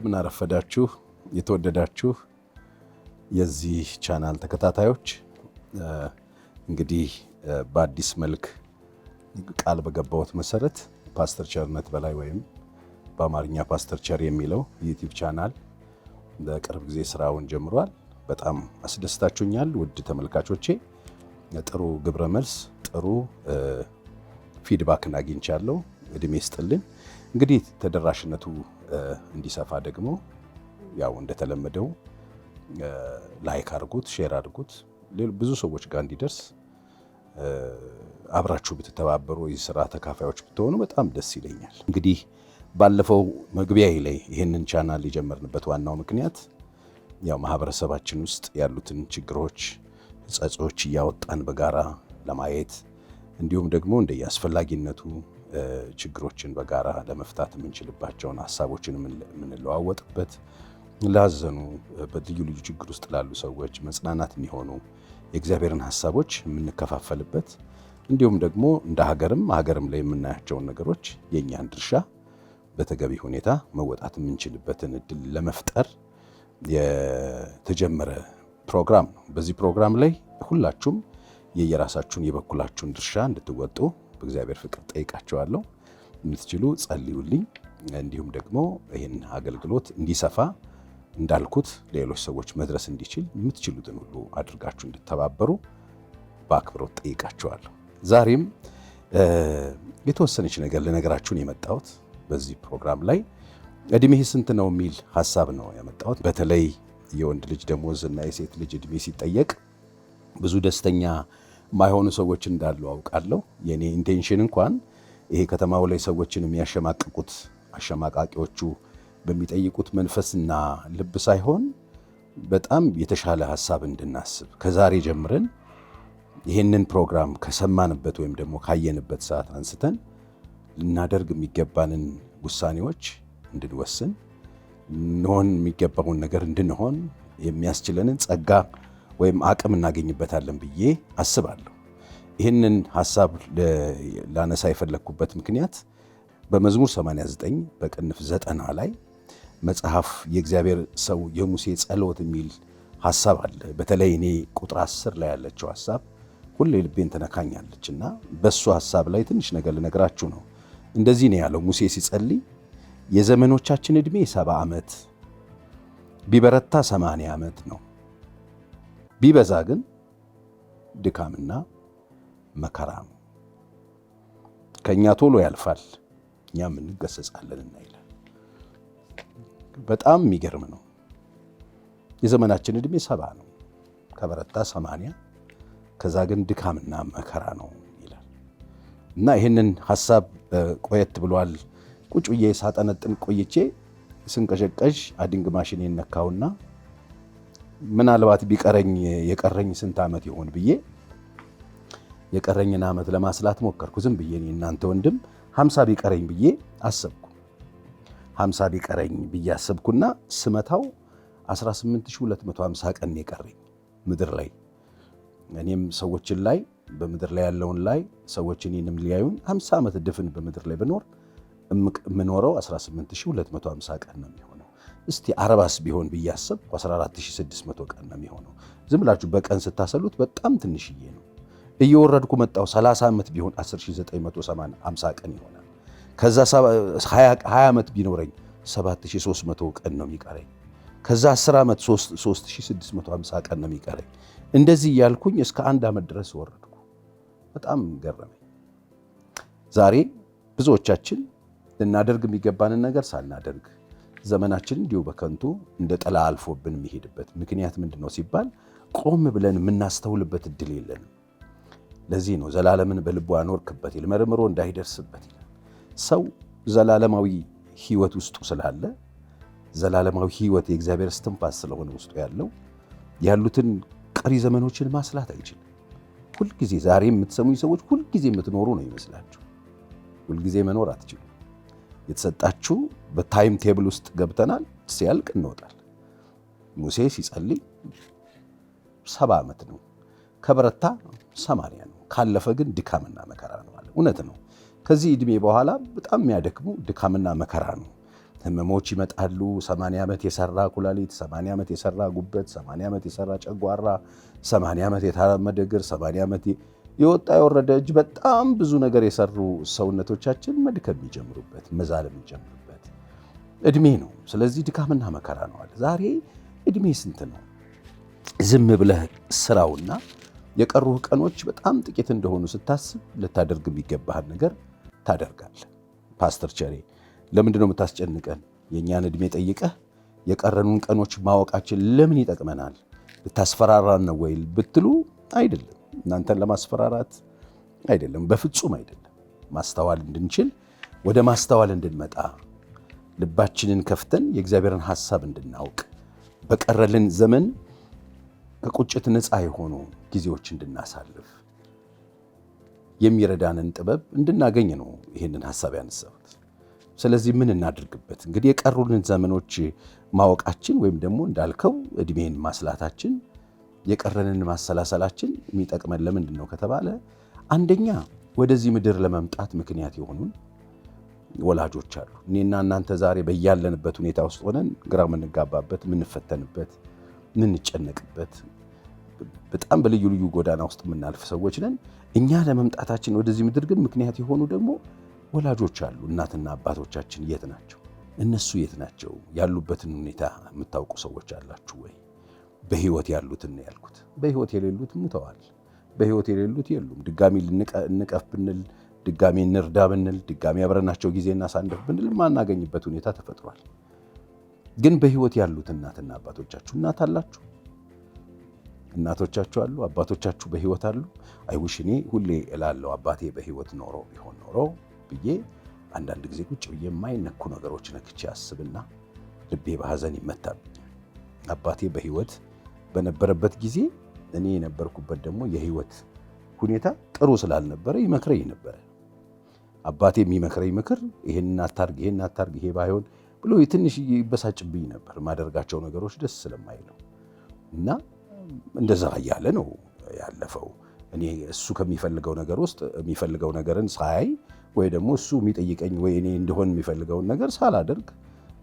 እንደምን አረፈዳችሁ የተወደዳችሁ የዚህ ቻናል ተከታታዮች። እንግዲህ በአዲስ መልክ ቃል በገባሁት መሰረት ፓስተር ቸርነት በላይ ወይም በአማርኛ ፓስተር ቸር የሚለው YouTube channel በቅርብ ጊዜ ስራውን ጀምሯል። በጣም አስደስታችሁኛል ውድ ተመልካቾቼ። ጥሩ ግብረ መልስ፣ ጥሩ feedback ን አግኝቻለሁ። እድሜ ይስጥልን። እንግዲህ ተደራሽነቱ እንዲሰፋ ደግሞ ያው እንደተለመደው like አድርጉት፣ share አድርጉት፣ ብዙ ሰዎች ጋር እንዲደርስ አብራችሁ ብትተባበሩ የስራ ተካፋዮች ብትሆኑ በጣም ደስ ይለኛል። እንግዲህ ባለፈው መግቢያዬ ላይ ይህንን ቻናል የጀመርንበት ዋናው ምክንያት ያው ማህበረሰባችን ውስጥ ያሉትን ችግሮች፣ ሕጸጾች እያወጣን በጋራ ለማየት እንዲሁም ደግሞ እንደየአስፈላጊነቱ ችግሮችን በጋራ ለመፍታት የምንችልባቸውን ሀሳቦችን የምንለዋወጥበት፣ ላዘኑ፣ በልዩ ልዩ ችግር ውስጥ ላሉ ሰዎች መጽናናት የሚሆኑ የእግዚአብሔርን ሀሳቦች የምንከፋፈልበት፣ እንዲሁም ደግሞ እንደ ሀገርም ሀገርም ላይ የምናያቸውን ነገሮች የእኛን ድርሻ በተገቢ ሁኔታ መወጣት የምንችልበትን እድል ለመፍጠር የተጀመረ ፕሮግራም ነው። በዚህ ፕሮግራም ላይ ሁላችሁም የየራሳችሁን የበኩላችሁን ድርሻ እንድትወጡ በእግዚአብሔር ፍቅር ጠይቃችኋለሁ። የምትችሉ ጸልዩልኝ። እንዲሁም ደግሞ ይህን አገልግሎት እንዲሰፋ፣ እንዳልኩት ሌሎች ሰዎች መድረስ እንዲችል የምትችሉትን ሁሉ አድርጋችሁ እንድተባበሩ በአክብሮት ጠይቃችኋለሁ። ዛሬም የተወሰነች ነገር ልነግራችሁን የመጣሁት በዚህ ፕሮግራም ላይ እድሜህ ስንት ነው የሚል ሀሳብ ነው ያመጣሁት። በተለይ የወንድ ልጅ ደሞዝ እና የሴት ልጅ እድሜ ሲጠየቅ ብዙ ደስተኛ የማይሆኑ ሰዎች እንዳሉ አውቃለሁ። የኔ intention እንኳን ይሄ ከተማው ላይ ሰዎችን የሚያሸማቅቁት አሸማቃቂዎቹ በሚጠይቁት መንፈስና ልብ ሳይሆን በጣም የተሻለ ሀሳብ እንድናስብ፣ ከዛሬ ጀምረን ይህንን ፕሮግራም ከሰማንበት ወይም ደግሞ ካየንበት ሰዓት አንስተን ልናደርግ የሚገባንን ውሳኔዎች እንድንወስን፣ እንሆን የሚገባውን ነገር እንድንሆን የሚያስችለንን ጸጋ ወይም አቅም እናገኝበታለን ብዬ አስባለሁ። ይህንን ሀሳብ ላነሳ የፈለግኩበት ምክንያት በመዝሙር 89 በቅንፍ 90 ላይ መጽሐፍ የእግዚአብሔር ሰው የሙሴ ጸሎት የሚል ሀሳብ አለ። በተለይ እኔ ቁጥር 10 ላይ ያለችው ሀሳብ ሁሌ ልቤን ትነካኛለች እና በእሱ ሀሳብ ላይ ትንሽ ነገር ልነግራችሁ ነው። እንደዚህ ነው ያለው ሙሴ ሲጸልይ፦ የዘመኖቻችን ዕድሜ 70 ዓመት፣ ቢበረታ 80 ዓመት ነው። ቢበዛ ግን ድካምና መከራ ነው። ከእኛ ቶሎ ያልፋል፣ እኛም እንገሰጻለንና ይላል። በጣም የሚገርም ነው። የዘመናችን ዕድሜ 70 ነው፣ ከበረታ 80፣ ከዛ ግን ድካምና መከራ ነው ይላል። እና ይህንን ሀሳብ ቆየት ብሏል። ቁጭ ብዬ ሳጠነጥን ቆይቼ ስንቀዠቀዥ adding machine ነካውና ምናልባት ቢቀረኝ የቀረኝ ስንት ዓመት ይሆን ብዬ የቀረኝን ዓመት ለማስላት ሞከርኩ። ዝም ብዬ እናንተ ወንድም 50 ቢቀረኝ ብዬ አሰብኩ። 50 ቢቀረኝ ብዬ አሰብኩና ስመታው 18250 ቀን የቀረኝ ምድር ላይ፣ እኔም ሰዎችን ላይ፣ በምድር ላይ ያለውን ላይ፣ ሰዎች እኔንም ሊያዩን 50 ዓመት ድፍን በምድር ላይ ብኖር የምኖረው 18250 ቀን ነው የሚሆነው። እስቲ 40ስ ቢሆን ብዬ አሰብኩ፣ 14600 ቀን ነው የሚሆነው። ዝም ብላችሁ በቀን ስታሰሉት በጣም ትንሽዬ ነው። እየወረድኩ መጣሁ። 30 ዓመት ቢሆን 10950 ቀን ይሆናል። ከዛ 20 ዓመት ቢኖረኝ 7300 ቀን ነው የሚቀረኝ። ከዛ 10 ዓመት 3650 ቀን ነው የሚቀረኝ። እንደዚህ እያልኩኝ እስከ አንድ ዓመት ድረስ ወረድኩ። በጣም ገረመኝ። ዛሬ ብዙዎቻችን ልናደርግ የሚገባንን ነገር ሳናደርግ ዘመናችን እንዲሁ በከንቱ እንደ ጥላ አልፎብን የሚሄድበት ምክንያት ምንድን ነው ሲባል ቆም ብለን የምናስተውልበት እድል የለንም። ለዚህ ነው ዘላለምን በልቡ አኖርክበት ይል፣ መርምሮ እንዳይደርስበት ይላል። ሰው ዘላለማዊ ሕይወት ውስጡ ስላለ፣ ዘላለማዊ ሕይወት የእግዚአብሔር እስትንፋስ ስለሆነ ውስጡ ያለው፣ ያሉትን ቀሪ ዘመኖችን ማስላት አይችልም። ሁልጊዜ ዛሬ የምትሰሙኝ ሰዎች ሁልጊዜ የምትኖሩ ነው ይመስላችሁ። ሁልጊዜ መኖር አትችሉም። የተሰጣችሁ በ time table ውስጥ ገብተናል። ሲያልቅ እንወጣል። ሙሴ ሲጸልይ 70 ዓመት ነው፣ ከበረታ 80 ነው፣ ካለፈ ግን ድካምና መከራ ነው አለ። እውነት ነው። ከዚህ ዕድሜ በኋላ በጣም የሚያደክሙ ድካምና መከራ ነው። ህመሞች ይመጣሉ። 80 ዓመት የሰራ ኩላሊት፣ 80 ዓመት የሰራ ጉበት፣ 80 ዓመት የሰራ ጨጓራ፣ 80 ዓመት የታመደ እግር፣ 80 ዓመት የወጣ የወረደ እጅ፣ በጣም ብዙ ነገር የሰሩ ሰውነቶቻችን መድከም የሚጀምሩበት፣ መዛል የሚጀምሩበት እድሜ ነው። ስለዚህ ድካምና መከራ ነው አለ። ዛሬ እድሜ ስንት ነው? ዝም ብለህ ስራውና የቀሩህ ቀኖች በጣም ጥቂት እንደሆኑ ስታስብ ልታደርግ የሚገባህን ነገር ታደርጋለህ። ፓስተር ቸሬ፣ ለምንድን ነው የምታስጨንቀን? የእኛን ዕድሜ ጠይቀህ የቀረኑን ቀኖች ማወቃችን ለምን ይጠቅመናል? ልታስፈራራን ነው ወይ ብትሉ፣ አይደለም። እናንተን ለማስፈራራት አይደለም፣ በፍጹም አይደለም። ማስተዋል እንድንችል፣ ወደ ማስተዋል እንድንመጣ፣ ልባችንን ከፍተን የእግዚአብሔርን ሐሳብ እንድናውቅ፣ በቀረልን ዘመን ከቁጭት ነፃ የሆኑ ጊዜዎች እንድናሳልፍ የሚረዳንን ጥበብ እንድናገኝ ነው ይህንን ሐሳብ ያነሳሁት። ስለዚህ ምን እናድርግበት? እንግዲህ የቀሩልን ዘመኖች ማወቃችን ወይም ደግሞ እንዳልከው እድሜን ማስላታችን፣ የቀረንን ማሰላሰላችን የሚጠቅመን ለምንድን ነው ከተባለ፣ አንደኛ ወደዚህ ምድር ለመምጣት ምክንያት የሆኑን ወላጆች አሉ። እኔና እናንተ ዛሬ በያለንበት ሁኔታ ውስጥ ሆነን ግራ የምንጋባበት፣ የምንፈተንበት፣ የምንጨነቅበት፣ በጣም በልዩ ልዩ ጎዳና ውስጥ የምናልፍ ሰዎች ነን። እኛ ለመምጣታችን ወደዚህ ምድር ግን ምክንያት የሆኑ ደግሞ ወላጆች አሉ። እናትና አባቶቻችን የት ናቸው? እነሱ የት ናቸው? ያሉበትን ሁኔታ የምታውቁ ሰዎች አላችሁ ወይ? በህይወት ያሉትን ነው ያልኩት። በህይወት የሌሉት ሙተዋል። በህይወት የሌሉት የሉም። ድጋሚ እንቀፍ ብንል፣ ድጋሚ እንርዳ ብንል፣ ድጋሚ አብረናቸው ጊዜ እናሳልፍ ብንል የማናገኝበት ሁኔታ ተፈጥሯል። ግን በህይወት ያሉት እናትና አባቶቻችሁ፣ እናት አላችሁ፣ እናቶቻችሁ አሉ፣ አባቶቻችሁ በህይወት አሉ። I wish፣ እኔ ሁሌ እላለሁ፣ አባቴ በህይወት ኖሮ ቢሆን ኖሮ ብዬ አንዳንድ ጊዜ ቁጭ ብዬ የማይነኩ ነገሮች ነክቼ አስብና ልቤ በሀዘን ይመታብኛል። አባቴ በህይወት በነበረበት ጊዜ እኔ የነበርኩበት ደግሞ የህይወት ሁኔታ ጥሩ ስላልነበረ ይመክረኝ ነበረ። አባቴ የሚመክረኝ ምክር ይሄንን አታርግ፣ ይሄን አታርግ፣ ይሄ ባይሆን ብሎ ትንሽ ይበሳጭብኝ ነበር። የማደርጋቸው ነገሮች ደስ ስለማይለው እና እንደዛ እያለ ነው ያለፈው። እኔ እሱ ከሚፈልገው ነገር ውስጥ የሚፈልገው ነገርን ሳይ ወይ ደግሞ እሱ የሚጠይቀኝ ወይ እኔ እንድሆን የሚፈልገውን ነገር ሳላደርግ፣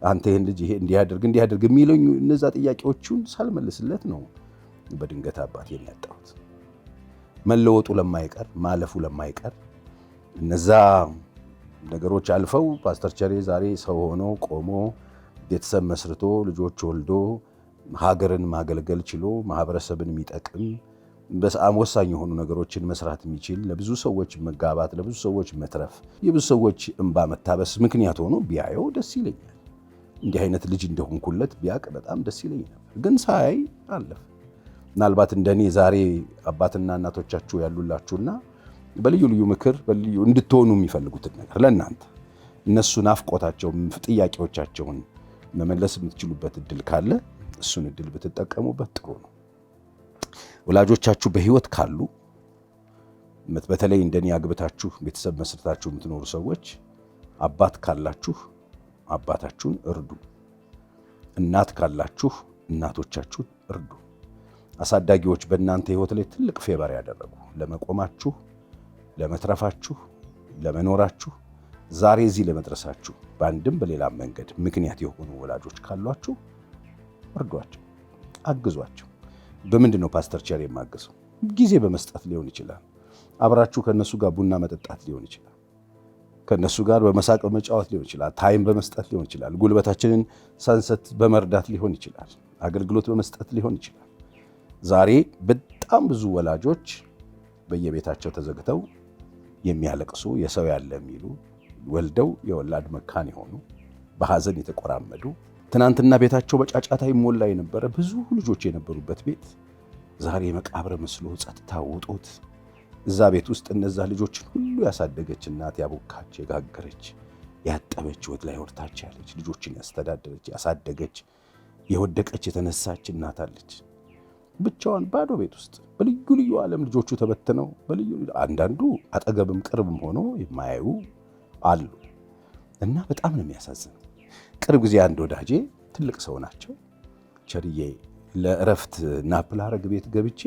አንተ ይህን ልጅ ይሄ እንዲያደርግ እንዲያደርግ የሚለኝ እነዛ ጥያቄዎቹን ሳልመልስለት ነው በድንገት አባቴን ያጣሁት። መለወጡ ለማይቀር፣ ማለፉ ለማይቀር፣ እነዛ ነገሮች አልፈው ፓስተር ቸሬ ዛሬ ሰው ሆኖ ቆሞ፣ ቤተሰብ መስርቶ፣ ልጆች ወልዶ፣ ሀገርን ማገልገል ችሎ፣ ማህበረሰብን የሚጠቅም በጣም ወሳኝ የሆኑ ነገሮችን መስራት የሚችል፣ ለብዙ ሰዎች መጋባት፣ ለብዙ ሰዎች መትረፍ፣ የብዙ ሰዎች እንባ መታበስ ምክንያት ሆኖ ቢያየው ደስ ይለኛል። እንዲህ አይነት ልጅ እንደሆንኩለት ቢያቅ በጣም ደስ ይለኝ ነበር። ግን ሳይ አለፈ። ምናልባት እንደኔ ዛሬ አባትና እናቶቻችሁ ያሉላችሁና በልዩ ልዩ ምክር በልዩ እንድትሆኑ የሚፈልጉትን ነገር ለእናንተ እነሱ ናፍቆታቸው፣ ጥያቄዎቻቸውን መመለስ የምትችሉበት እድል ካለ እሱን እድል ብትጠቀሙበት ጥሩ ነው። ወላጆቻችሁ በሕይወት ካሉ፣ በተለይ እንደኔ አግብታችሁ ቤተሰብ መስርታችሁ የምትኖሩ ሰዎች፣ አባት ካላችሁ አባታችሁን እርዱ። እናት ካላችሁ እናቶቻችሁን እርዱ። አሳዳጊዎች፣ በእናንተ ሕይወት ላይ ትልቅ favor ያደረጉ፣ ለመቆማችሁ፣ ለመትረፋችሁ፣ ለመኖራችሁ፣ ዛሬ እዚህ ለመድረሳችሁ በአንድም በሌላም መንገድ ምክንያት የሆኑ ወላጆች ካሏችሁ እርዷቸው፣ አግዟቸው። በምንድን ነው ፓስተር ቸር የማግዘው? ጊዜ በመስጠት ሊሆን ይችላል። አብራችሁ ከነሱ ጋር ቡና መጠጣት ሊሆን ይችላል። ከነሱ ጋር በመሳቅ በመጫወት ሊሆን ይችላል። Time በመስጠት ሊሆን ይችላል። ጉልበታችንን ሳንሰስት በመርዳት ሊሆን ይችላል። አገልግሎት በመስጠት ሊሆን ይችላል። ዛሬ በጣም ብዙ ወላጆች በየቤታቸው ተዘግተው የሚያለቅሱ፣ የሰው ያለ የሚሉ፣ ወልደው የወላድ መካን የሆኑ፣ በሐዘን የተቆራመዱ፣ ትናንትና ቤታቸው በጫጫታ ይሞላ የነበረ፣ ብዙ ልጆች የነበሩበት ቤት ዛሬ መቃብር መስሎ ጸጥታ ውጦት፣ እዛ ቤት ውስጥ እነዛ ልጆችን ሁሉ ያሳደገች እናት፣ ያቦካች፣ የጋገረች፣ ያጠበች፣ ወደ ላይ ወደታች ያለች፣ ልጆችን ያስተዳደረች፣ ያሳደገች፣ የወደቀች የተነሳች እናት አለች። ብቻዋን ባዶ ቤት ውስጥ በልዩ ልዩ ዓለም ልጆቹ ተበትነው፣ በልዩ አንዳንዱ አጠገብም ቅርብም ሆኖ የማያዩ አሉ እና በጣም ነው የሚያሳዝነው። ቅርብ ጊዜ አንድ ወዳጄ፣ ትልቅ ሰው ናቸው፣ ቸርዬ፣ ለእረፍት nap ላረግ ቤት ገብቼ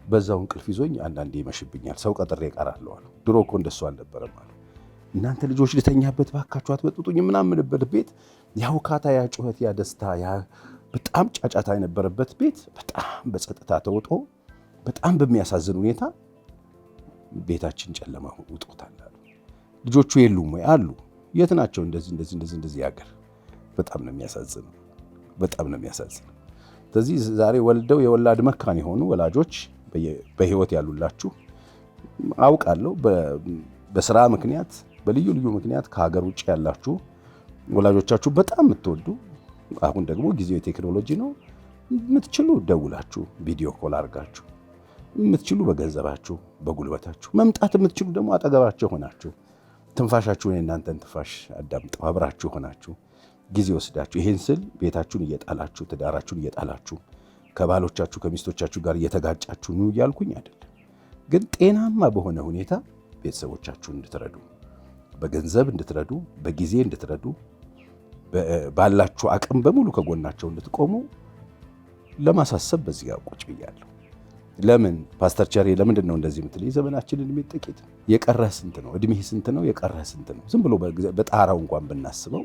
በዛው እንቅልፍ ይዞኝ አንዳንዴ ይመሽብኛል፣ ሰው ቀጥሬ እቀራለሁ አሉ። ድሮ እኮ እንደሱ አልነበረም አሉ። እናንተ ልጆች ልተኛበት ባካችሁ አትበጥብጡኝ ምናምንበት ቤት፣ ያ ውካታ፣ ያ ጩኸት፣ ያ ደስታ፣ ያ በጣም ጫጫታ የነበረበት ቤት በጣም በጸጥታ ተውጦ በጣም በሚያሳዝን ሁኔታ ቤታችን ጨለማ ውጦታል አሉ። ልጆቹ የሉም ወይ? አሉ። የት ናቸው? እንደዚህ እንደዚህ እንደዚህ እንደዚህ ያገር። በጣም ነው የሚያሳዝነው። በጣም ነው የሚያሳዝነው። ስለዚህ ዛሬ ወልደው የወላድ መካን የሆኑ ወላጆች በህይወት ያሉላችሁ አውቃለሁ። በስራ ምክንያት፣ በልዩ ልዩ ምክንያት ከሀገር ውጭ ያላችሁ ወላጆቻችሁ በጣም የምትወዱ፣ አሁን ደግሞ ጊዜው የቴክኖሎጂ ነው። የምትችሉ ደውላችሁ video call አድርጋችሁ፣ የምትችሉ በገንዘባችሁ በጉልበታችሁ መምጣት የምትችሉ ደግሞ አጠገባቸው ሆናችሁ ትንፋሻችሁን የእናንተን ትንፋሽ አዳምጠው አብራችሁ ሆናችሁ ጊዜ ወስዳችሁ፣ ይሄን ስል ቤታችሁን እየጣላችሁ፣ ትዳራችሁን እየጣላችሁ፣ ከባሎቻችሁ ከሚስቶቻችሁ ጋር እየተጋጫችሁ ኑ እያልኩኝ አይደለም። ግን ጤናማ በሆነ ሁኔታ ቤተሰቦቻችሁን እንድትረዱ፣ በገንዘብ እንድትረዱ፣ በጊዜ እንድትረዱ፣ ባላችሁ አቅም በሙሉ ከጎናቸው እንድትቆሙ ለማሳሰብ በዚህ ጋር ቁጭ ብያለሁ። ለምን ፓስተር ቸሬ ለምንድን ነው እንደዚህ የምትል? የዘመናችን እድሜ ጥቂት። የቀረህ ስንት ነው? እድሜህ ስንት ነው? የቀረህ ስንት ነው? ዝም ብሎ በጣራው እንኳን ብናስበው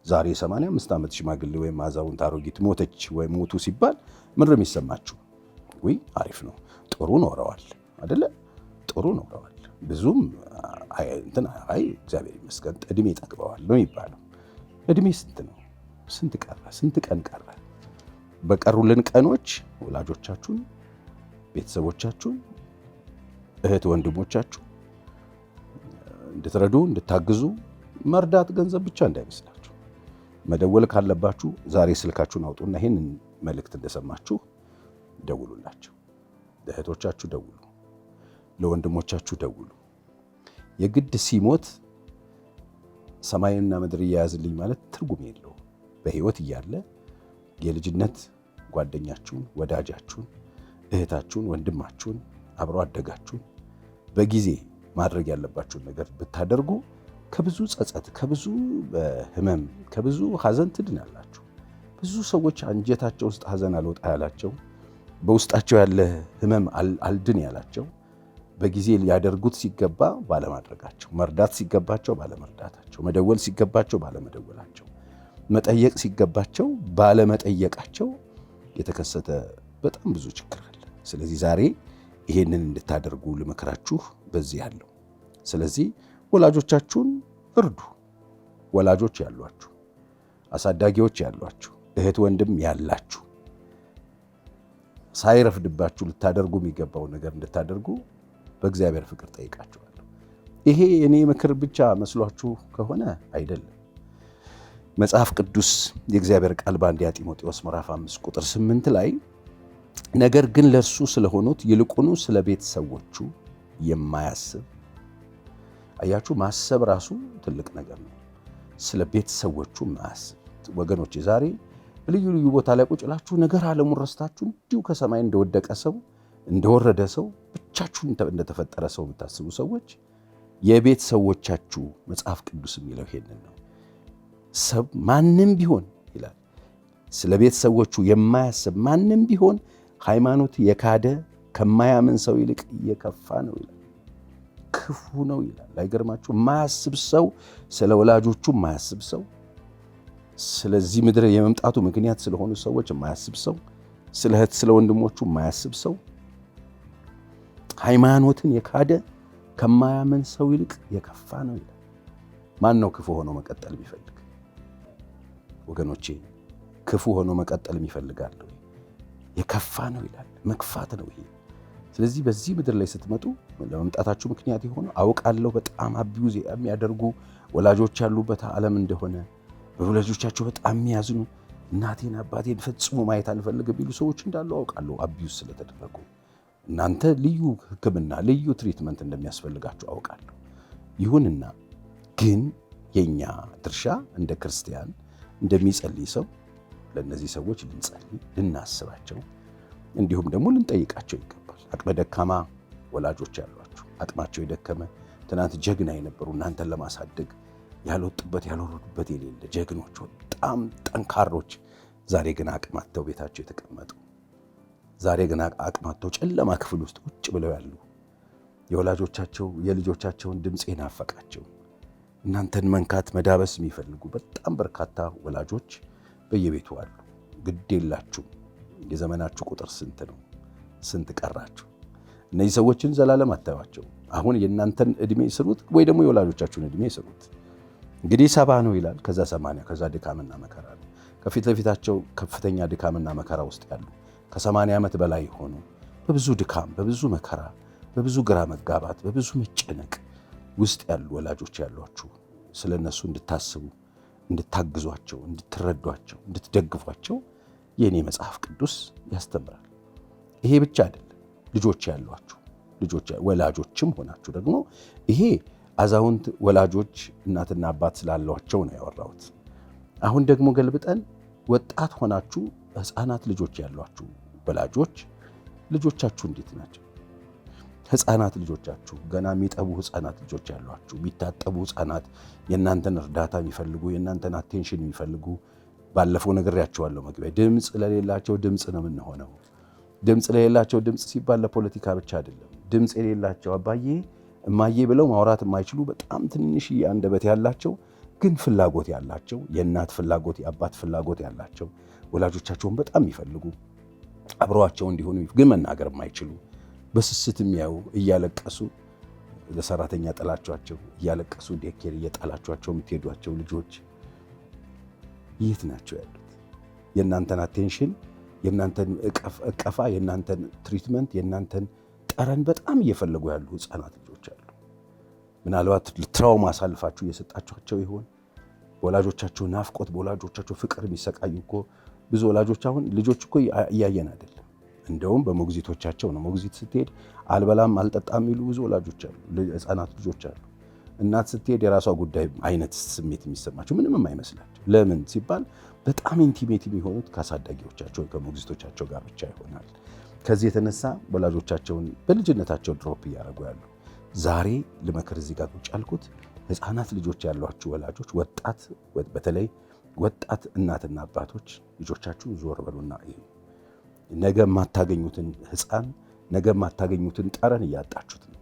ዛሬ 85 ዓመት ሽማግሌ ወይም አዛውንት አሮጊት ሞተች ወይም ሞቱ ሲባል ምንድን ነው የሚሰማችሁ? ውይ አሪፍ ነው፣ ጥሩ ኖረዋል አይደለ? ጥሩ ኖረዋል፣ ብዙም እንትን አይ እግዚአብሔር ይመስገን እድሜ ጠግበዋል ነው የሚባለው። እድሜ ስንት ነው? ስንት ቀረ? ስንት ቀን ቀረ? በቀሩልን ቀኖች ወላጆቻችሁን፣ ቤተሰቦቻችሁን፣ እህት ወንድሞቻችሁ እንድትረዱ እንድታግዙ፣ መርዳት ገንዘብ ብቻ እንዳይመስላችሁ። መደወል ካለባችሁ ዛሬ ስልካችሁን አውጡና ይህንን መልእክት እንደሰማችሁ ደውሉላቸው። ለእህቶቻችሁ ደውሉ፣ ለወንድሞቻችሁ ደውሉ። የግድ ሲሞት ሰማይና ምድር እያያዝልኝ ማለት ትርጉም የለውም። በህይወት እያለ የልጅነት ጓደኛችሁን፣ ወዳጃችሁን፣ እህታችሁን፣ ወንድማችሁን፣ አብሮ አደጋችሁን በጊዜ ማድረግ ያለባችሁን ነገር ብታደርጉ ከብዙ ጸጸት፣ ከብዙ ህመም፣ ከብዙ ሐዘን ትድናላችሁ። ብዙ ሰዎች አንጀታቸው ውስጥ ሐዘን አልወጣ ያላቸው፣ በውስጣቸው ያለ ህመም አልድን ያላቸው በጊዜ ሊያደርጉት ሲገባ ባለማድረጋቸው፣ መርዳት ሲገባቸው ባለመርዳታቸው፣ መደወል ሲገባቸው ባለመደወላቸው፣ መጠየቅ ሲገባቸው ባለመጠየቃቸው የተከሰተ በጣም ብዙ ችግር አለ። ስለዚህ ዛሬ ይሄንን እንድታደርጉ ልመክራችሁ በዚህ ያለው። ስለዚህ ወላጆቻችሁን እርዱ። ወላጆች ያሏችሁ፣ አሳዳጊዎች ያሏችሁ፣ እህት ወንድም ያላችሁ ሳይረፍድባችሁ ልታደርጉ የሚገባውን ነገር እንድታደርጉ በእግዚአብሔር ፍቅር ጠይቃችኋለሁ። ይሄ የኔ ምክር ብቻ መስሏችሁ ከሆነ አይደለም። መጽሐፍ ቅዱስ የእግዚአብሔር ቃል በአንደኛ ጢሞቴዎስ ምዕራፍ 5 ቁጥር 8 ላይ ነገር ግን ለእርሱ ስለሆኑት ይልቁኑ ስለ ቤተሰቦቹ የማያስብ፣ አያችሁ፣ ማሰብ ራሱ ትልቅ ነገር ነው። ስለ ቤተሰቦቹ ማያስብ፣ ወገኖች፣ ዛሬ በልዩ ልዩ ቦታ ላይ ቁጭ ብላችሁ ነገር ዓለሙን ረስታችሁ እንዲሁ ከሰማይ እንደወደቀ ሰው፣ እንደወረደ ሰው፣ ብቻችሁን እንደተፈጠረ ሰው የምታስቡ ሰዎች የቤት ሰዎቻችሁ፣ መጽሐፍ ቅዱስ የሚለው ይሄንን ነው። ሰብ ማንም ቢሆን ይላል፣ ስለ ቤተሰቦቹ የማያስብ ማንም ቢሆን ሃይማኖት የካደ ከማያምን ሰው ይልቅ የከፋ ነው ይላል። ክፉ ነው ይላል። አይገርማችሁ? የማያስብ ሰው፣ ስለ ወላጆቹ የማያስብ ሰው፣ ስለዚህ ምድር የመምጣቱ ምክንያት ስለሆኑ ሰዎች የማያስብ ሰው፣ ስለ እህት ስለ ወንድሞቹ የማያስብ ሰው፣ ሃይማኖትን የካደ ከማያምን ሰው ይልቅ የከፋ ነው ይላል። ማን ነው ክፉ ሆኖ መቀጠል የሚፈልግ? ወገኖቼ፣ ክፉ ሆኖ መቀጠል የሚፈልጋል? የከፋ ነው ይላል። መክፋት ነው ይሄ። ስለዚህ በዚህ ምድር ላይ ስትመጡ ለመምጣታችሁ ምክንያት የሆኑ፣ አውቃለሁ በጣም abuse የሚያደርጉ ወላጆች ያሉበት ዓለም እንደሆነ፣ በወላጆቻቸው በጣም የሚያዝኑ፣ እናቴን አባቴን ፈጽሞ ማየት አልፈልግም ቢሉ ሰዎች እንዳሉ አውቃለሁ። Abuse ስለተደረጉ እናንተ ልዩ ሕክምና፣ ልዩ treatment እንደሚያስፈልጋችሁ አውቃለሁ። ይሁንና ግን የኛ ድርሻ እንደ ክርስቲያን፣ እንደሚጸልይ ሰው ለእነዚህ ሰዎች ልንጸልይ፣ ልናስባቸው፣ እንዲሁም ደግሞ ልንጠይቃቸው ይገባል። አቅመ ደካማ ወላጆች ያሏችሁ፣ አቅማቸው የደከመ፣ ትናንት ጀግና የነበሩ፣ እናንተን ለማሳደግ ያልወጡበት ያልወረዱበት የሌለ ጀግኖች፣ በጣም ጠንካሮች፣ ዛሬ ግን አቅም አጥተው ቤታቸው የተቀመጡ፣ ዛሬ ግን አቅም አጥተው ጨለማ ክፍል ውስጥ ቁጭ ብለው ያሉ፣ የወላጆቻቸው የልጆቻቸውን ድምፅ የናፈቃቸው፣ እናንተን መንካት መዳበስ የሚፈልጉ በጣም በርካታ ወላጆች በየቤቱ አሉ። ግድ የላችሁም። የዘመናችሁ ቁጥር ስንት ነው? ስንት ቀራችሁ? እነዚህ ሰዎችን ዘላለም አታዩቸው። አሁን የእናንተን እድሜ ስሩት ወይ ደግሞ የወላጆቻችሁን እድሜ ስሩት። እንግዲህ 70 ነው ይላል፣ ከዛ 80፣ ከዛ ድካምና መከራ ነው። ከፊት ለፊታቸው ከፍተኛ ድካምና መከራ ውስጥ ያሉ ከ80 ዓመት በላይ የሆኑ በብዙ ድካም፣ በብዙ መከራ፣ በብዙ ግራ መጋባት፣ በብዙ መጨነቅ ውስጥ ያሉ ወላጆች ያሏችሁ ስለ እነሱ እንድታስቡ፣ እንድታግዟቸው፣ እንድትረዷቸው፣ እንድትደግፏቸው የእኔ መጽሐፍ ቅዱስ ያስተምራል። ይሄ ብቻ አይደለም። ልጆች ያሏችሁ ልጆች ወላጆችም ሆናችሁ ደግሞ ይሄ አዛውንት ወላጆች እናትና አባት ስላሏቸው ነው ያወራሁት። አሁን ደግሞ ገልብጠን ወጣት ሆናችሁ ሕፃናት ልጆች ያሏችሁ ወላጆች ልጆቻችሁ እንዴት ናቸው? ሕፃናት ልጆቻችሁ ገና የሚጠቡ ሕፃናት ልጆች ያሏችሁ፣ የሚታጠቡ ሕፃናት፣ የእናንተን እርዳታ የሚፈልጉ፣ የእናንተን attention የሚፈልጉ፣ ባለፈው ነግሬያቸዋለሁ። መግቢያ ድምፅ ለሌላቸው ድምፅ ነው የምንሆነው። ድምፅ ለሌላቸው ድምፅ ሲባል ለፖለቲካ ብቻ አይደለም። ድምፅ የሌላቸው አባዬ እማዬ ብለው ማውራት የማይችሉ በጣም ትንሽ አንደበት ያላቸው ግን ፍላጎት ያላቸው፣ የእናት ፍላጎት የአባት ፍላጎት ያላቸው፣ ወላጆቻቸውን በጣም የሚፈልጉ፣ አብረዋቸው እንዲሆኑ ግን መናገር የማይችሉ፣ በስስት የሚያዩ፣ እያለቀሱ ለሰራተኛ ጥላቿቸው፣ እያለቀሱ daycare እየጣላቿቸው የምትሄዷቸው ልጆች የት ናቸው ያሉት? የእናንተን attention፣ የእናንተን እቀፋ፣ የእናንተን treatment፣ የእናንተን ጠረን በጣም እየፈለጉ ያሉ ህፃናት ልጆች አሉ። ምናልባት trauma አሳልፋችሁ እየሰጣችኋቸው ይሆን? በወላጆቻቸው ናፍቆት፣ በወላጆቻቸው ፍቅር የሚሰቃዩ እኮ ብዙ ወላጆች አሁን ልጆች እኮ እያየን አይደለም። እንደውም በሞግዚቶቻቸው ነው። ሞግዚት ስትሄድ አልበላም አልጠጣም የሚሉ ብዙ ወላጆች አሉ፣ ህፃናት ልጆች አሉ። እናት ስትሄድ የራሷ ጉዳይ አይነት ስሜት የሚሰማቸው፣ ምንም የማይመስላቸው፣ ለምን ሲባል በጣም intimate የሚሆኑት ከአሳዳጊዎቻቸው ከሞግዚቶቻቸው ጋር ብቻ ይሆናል። ከዚህ የተነሳ ወላጆቻቸውን በልጅነታቸው drop እያደረጉ ያሉ፣ ዛሬ ልመክር እዚህ ጋር ቁጭ ያልኩት ህፃናት ልጆች ያሏችሁ ወላጆች፣ ወጣት፣ በተለይ ወጣት እናትና አባቶች ልጆቻችሁ ዞር በሉና እዩ። ነገ የማታገኙትን ህፃን፣ ነገ የማታገኙትን ጠረን እያጣችሁት ነው።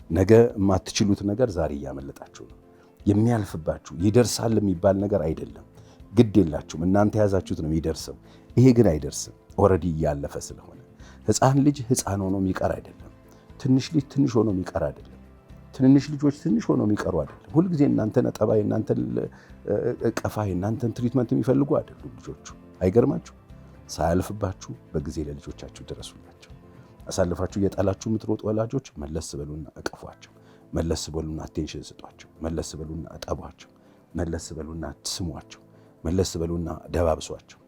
ነገ የማትችሉት ነገር ዛሬ እያመለጣችሁ ነው። የሚያልፍባችሁ ይደርሳል የሚባል ነገር አይደለም። ግድ የላችሁም። እናንተ የያዛችሁት ነው የሚደርሰው። ይሄ ግን አይደርስም። Already እያለፈ ስለሆነ ህፃን ልጅ ህፃን ሆኖ የሚቀር አይደለም። ትንሽ ልጅ ትንሽ ሆኖ የሚቀር አይደለም። ትንንሽ ልጆች ትንሽ ሆኖ የሚቀሩ አይደለም። ሁልጊዜ እናንተን ጠባይ፣ እናንተን እቀፋ፣ እናንተን treatment የሚፈልጉ አይደሉም ልጆቹ። አይገርማችሁ? ሳያልፍባችሁ በጊዜ ለልጆቻችሁ ድረሱላቸው። አሳልፋችሁ እየጣላችሁ የምትሮጡ ወላጆች መለስ በሉና እቀፏቸው። መለስ በሉና attention ስጧቸው። መለስ በሉና እጠቧቸው። መለስ በሉና ስሟቸው። መለስ በሉና ደባብሷቸው።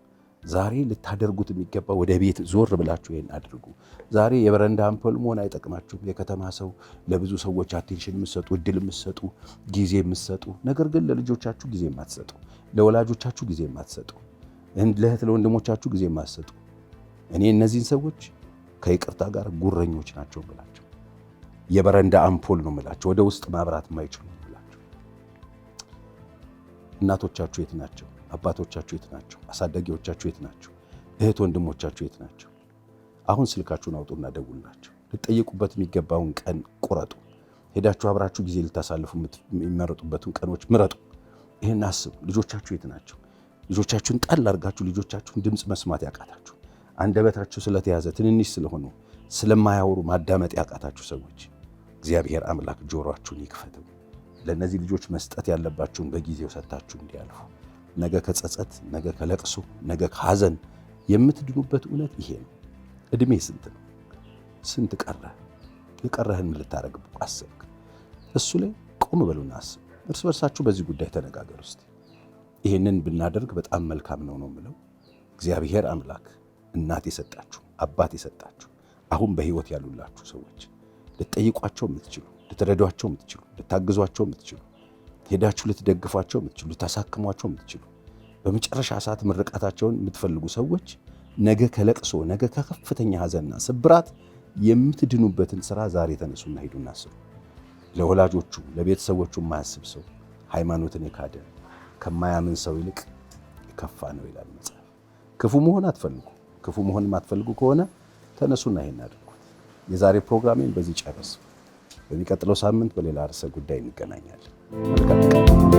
ዛሬ ልታደርጉት የሚገባ ወደ ቤት ዞር ብላችሁ ይሄን አድርጉ። ዛሬ የበረንዳ አምፖል መሆን አይጠቅማችሁም። የከተማ ሰው፣ ለብዙ ሰዎች attention የምትሰጡ፣ እድል የምትሰጡ፣ ጊዜ የምትሰጡ፣ ነገር ግን ለልጆቻችሁ ጊዜ የማትሰጡ፣ ለወላጆቻችሁ ጊዜ የማትሰጡ፣ ለእህት ለወንድሞቻችሁ ጊዜ የማትሰጡ፣ እኔ እነዚህን ሰዎች ከይቅርታ ጋር ጉረኞች ናቸው ብላቸው፣ የበረንዳ አምፖል ነው የምላቸው። ወደ ውስጥ ማብራት የማይችሉ ብላቸው። እናቶቻችሁ የት ናቸው? አባቶቻችሁ የት ናቸው? አሳዳጊዎቻችሁ የት ናቸው? እህት ወንድሞቻችሁ የት ናቸው? አሁን ስልካችሁን አውጡና ደውሉላቸው። ልትጠይቁበት የሚገባውን ቀን ቁረጡ። ሄዳችሁ አብራችሁ ጊዜ ልታሳልፉ የሚመረጡበትን ቀኖች ምረጡ። ይህን አስቡ። ልጆቻችሁ የት ናቸው? ልጆቻችሁን ጣል አድርጋችሁ ልጆቻችሁን ድምፅ መስማት ያቃታችሁ፣ አንደበታችሁ ስለተያዘ፣ ትንንሽ ስለሆኑ ስለማያወሩ ማዳመጥ ያቃታችሁ ሰዎች እግዚአብሔር አምላክ ጆሮአችሁን ይክፈተው። ለእነዚህ ልጆች መስጠት ያለባችሁን በጊዜው ሰጥታችሁ እንዲያልፉ፣ ነገ ከጸጸት፣ ነገ ከለቅሶ፣ ነገ ከሐዘን የምትድኑበት እውነት ይሄ ነው። እድሜ ስንት ነው? ስንት ቀረ? የቀረህን ልታረግ አሰብክ? እሱ ላይ ቆም በሉና አስቡ። እርስ በርሳችሁ በዚህ ጉዳይ ተነጋገሩ እስቲ። ይህንን ብናደርግ በጣም መልካም ነው ነው የምለው። እግዚአብሔር አምላክ እናት የሰጣችሁ፣ አባት የሰጣችሁ፣ አሁን በህይወት ያሉላችሁ ሰዎች ልትጠይቋቸው የምትችሉ፣ ልትረዷቸው የምትችሉ፣ ልታግዟቸው የምትችሉ፣ ሄዳችሁ ልትደግፏቸው የምትችሉ፣ ልታሳክሟቸው የምትችሉ፣ በመጨረሻ ሰዓት ምርቃታቸውን የምትፈልጉ ሰዎች ነገ ከለቅሶ፣ ነገ ከከፍተኛ ሐዘንና ስብራት የምትድኑበትን ስራ ዛሬ ተነሱና ሂዱና ስሩ። ለወላጆቹ ለቤተሰቦቹ የማያስብ ሰው ሃይማኖትን የካደ ከማያምን ሰው ይልቅ የከፋ ነው ይላል መጽሐፍ። ክፉ መሆን አትፈልጉ። ክፉ መሆን የማትፈልጉ ከሆነ ተነሱና ይሄን አድርጉት። የዛሬ ፕሮግራሜን በዚህ ጨረስኩ። በሚቀጥለው ሳምንት በሌላ ርዕሰ ጉዳይ እንገናኛለን። መልካም።